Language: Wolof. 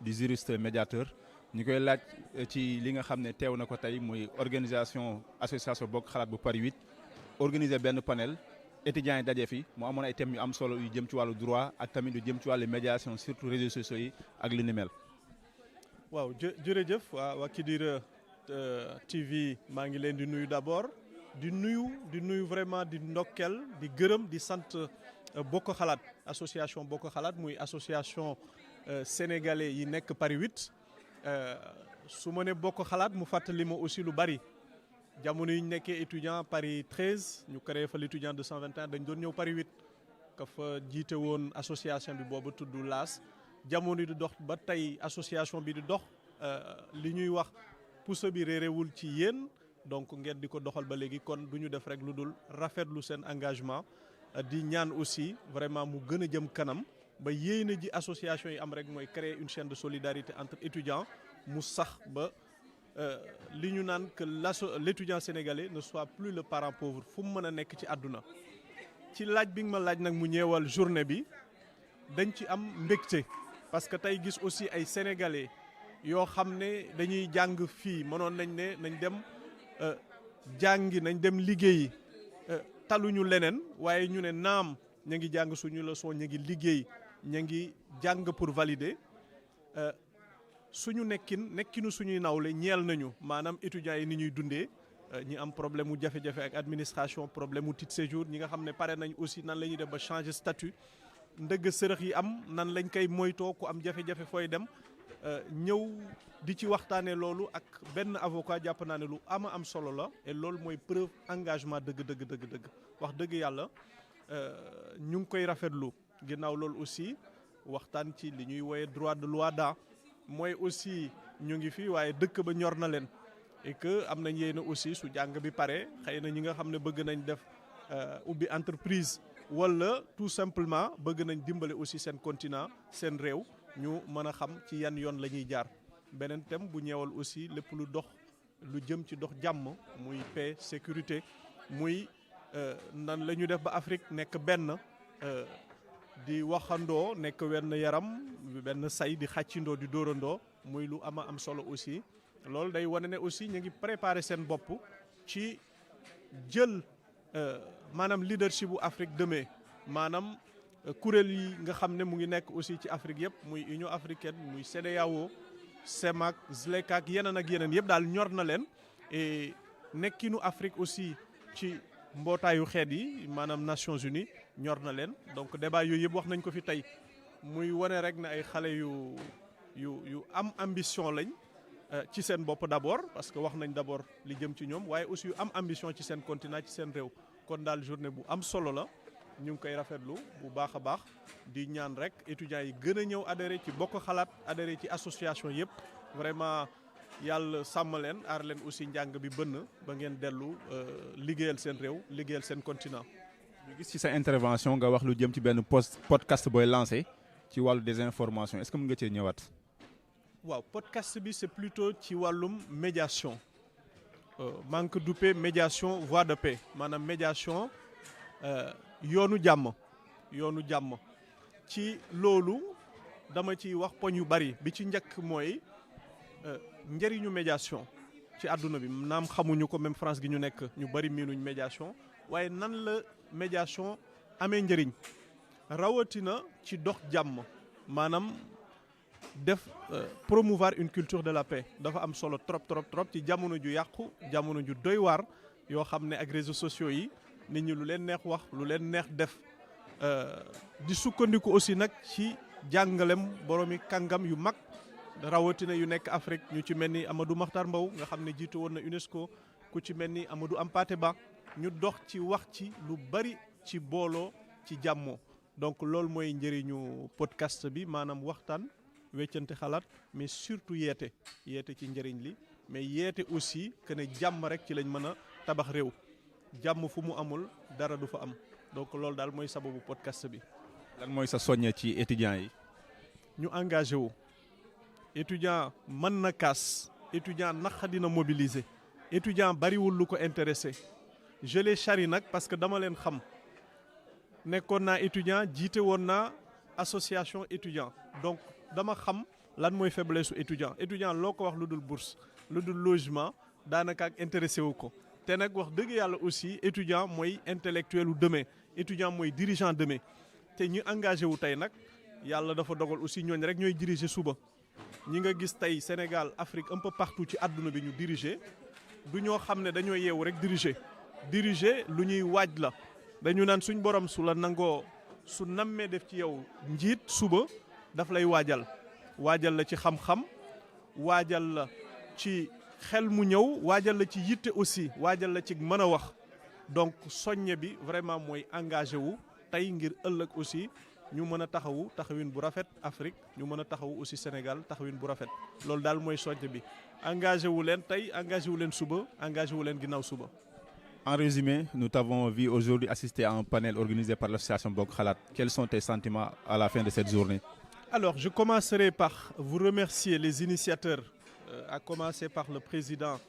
di juriste médiateur ñu koy laaj ci li nga xam ne teew na ko tey muy organisation association Bokk Xalaat bu Paris 8 organiser benn panel étudiants yi daje fi mu amoon ay thèmes yu am solo yu jëm ci wàllu droit ak tamit yu jëm ci wàllu médiation surtout réseaux sociaux yi ak li ni mel. waaw jërëjëf waa Kidira TV maa ngi leen di nuyu d'abord di nuyu vraiment di ndokkel di gërëm di sant Bokk Xalaat association Bokk Xalaat muy association sénégalais yi nekk Paris 8 su ma ne Bokk Xalaat mu fàttali ma aussi lu bari jamono yi ñu nekkee étudiant Paris 13 ñu créé fa l'étudiant 221 dañ doon ñëw Paris 8 ka fa jiite woon association bi boobu tudd LAS jamono di dox ba tey association bi di dox li ñuy wax pousse bi réerewul ci yéen donc ngeen di ko doxal ba léegi kon du ñu def rek lu dul rafetlu seen engagement di ñaan aussi vraiment mu gën a jëm kanam ba yéene ji association yi am rek mooy créer une chaîne de solidarité entre étudiants mu sax ba li ñu naan que l'étudiant sénégalais ne soit plus le parent pauvre fu mu mën a nekk ci àdduna. ci laaj bi nga ma laaj nag mu ñeewal journée bi dañ ci am mbégte parce que tey gis aussi ay sénégalais yoo xam ne dañuy jàng fii mënoon nañ ne nañ dem jàngi nañ dem liggéeyi taluñu leneen waaye ñu ne naam ña ngi jàng suñu leçon ña ngi liggéey ña ngi jàng pour valider suñu nekkinu suñuy nawle ñeel nañu maanaam étudiants yi ni ñuy dundee ñi am problème mu jafe-jafe ak administration problème mu titre séjour ñi nga xam ne pare nañ aussi nan la ñuy def ba changer statut ndëgg sërëx yi am nan lañ koy moytoo ku am jafe-jafe fooy dem ñëw di ci waxtaanee loolu ak benn avocat jàpp naa ne lu am solo la et loolu mooy preuve engagement dëgg wax dëgg yàlla ñu ngi koy rafetlu ginnaaw loolu aussi waxtaan ci li ñuy woowee droit de l'OHADA mooy aussi ñu ngi fi waaye dëkk ba ñor na leen et que am nañ yéene aussi su jàng bi pare xëy na ñi nga xam ne bëgg nañ def ubbi entreprise wala tout simplement bëgg nañ dimbale aussi seen continent seen réew ñu mën a xam ci yan yoon la ñuy jaar beneen thème bu ñeewal aussi lépp lu jëm ci dox jàmm muy paix sécurité muy nan la ñu def ba Afrique nekk benn di waxandoo nekk wenn yaram benn say di xàccindoo di dóorandoo muy lu am solo aussi loolu day wane ne aussi ñu ngi préparer seen bopp ci jël maanaam leadership bu Afrique demain maanaam kuréel yi nga xam ne mu ngi nekk aussi ci Afrique yëpp muy Union africaine muy CEDEAO CEMAC ZLECAf ak yeneen yëpp daal ñor na leen et nekkinu Afrique aussi ci mbootaayu xeet yi maanaam Nations Unies ñor na leen donc débat yooyu yëpp wax nañ ko fi tey muy wane rek na ay xale yu am ambition lañ ci seen bopp d'abord parce que wax nañ d'abord li jëm ci ñoom waaye aussi yu am ambition ci seen continent ci seen réew kon daal journée bu am solo la ñu ngi koy rafetlu bu baax a baax di ñaan rek étudiants yi gën a ñëw adhéré ci Bokk Xalaat adhéré ci association yëpp vraiment yàlla sàmm leen aar leen aussi njàng bi bënn ba ngeen dellu liggéeyal seen réew liggéeyal seen continent. ñu gis ci sa intervention nga wax lu jëm ci benn podcast booy lancé ci wàllu désinformation est-ce que mën nga cee ñëwaat. waaw podcast bi c'est plutôt ci wàllum médiation maa ngi ko duppee médiation voie de paix maanaam médiation yoonu jàmm ci loolu dama ciy wax poñ yu bari bi ci njëkk mooy njëriñu médiation ci àdduna bi naam xamuñu ko même France gi ñu nekk ñu bari miinuñ médiation waaye nan la médiation amee njëriñ rawatina ci dox jàmm maanaam def promouvoir une culture de la paix dafa am solo trop ci jamono ju yàqu jamono ju doy waar yoo xam ne ak réseaux sociaux yi nit ñi lu leen neex wax lu leen neex def di sukkandiku aussi nag ci jàngalem boroomi kàngam yu mag rawatina yu nekk Afrique ñu ci mel ni Amadou Mahtar Mbow nga xam ne jiitu woon na UNESCO ku ci mel ni Amadou Hampâté Bâ ñu dox ci wax ci lu bari ci booloo ci jàmmoo donc loolu mooy njëriñu podcast bi maanaam waxtaan weccante xalaat mais surtout yeete ci njëriñ li mais yeete aussi que ne jàmm rek ci lañ mën a tabax réew jàmm fu mu amul dara du fa am donc loolu daal mooy sababu podcast bi. lan mooy sa soññe ci étudiants yi. ñu engagé wu étudiant mën na kaas étudiant naqa dina mobiliser étudiant bariwul lu ko intéressé je les charrie nag parce que dama leen xam nekkoon naa étudiant jiite woon naa association étudiant donc dama xam lan mooy faiblesse su étudiant loo ko wax lu dul bourse lu dul logement daanaka ak intéressé wu ko te nag wax dëgg yàlla aussi étudiant mooy intellectuel u demain étudiant mooy dirigeant demain te ñu engagé wu tey nag yàlla dafa dogal aussi ñooñ rek ñooy diriger suba ñi nga gis tey Sénégal Afrique un peu partout ci àdduna bi ñu diriger du ñoo xam ne dañoo yeewu rek diriger lu ñuy waaj la dañu naan suñ borom su la nangoo su nammee def ci yow njiit suba daf lay waajal la ci xam-xam waajal la ci xel mu ñëw waajal la ci yitte aussi waajal la ci mën a wax donc soññe bi vraiment mooy engagé wu tey ngir ëllëg aussi ñu mën a taxawin bu rafet Afrique ñu mën a taxawu aussi Sénégal taxawin bu rafet loolu daal mooy soññe bi engagé wu leen tey engagé wu leen suba engagé wu leen ginnaaw suba. En résumé, nous t'avons vu aujourd'hui assister à un panel organisé par l'association Bokk Xalaat. Quels sont tes sentiments à la fin de cette journée? Alors, je commencerai par vous remercier les initiateurs, à commencer par le président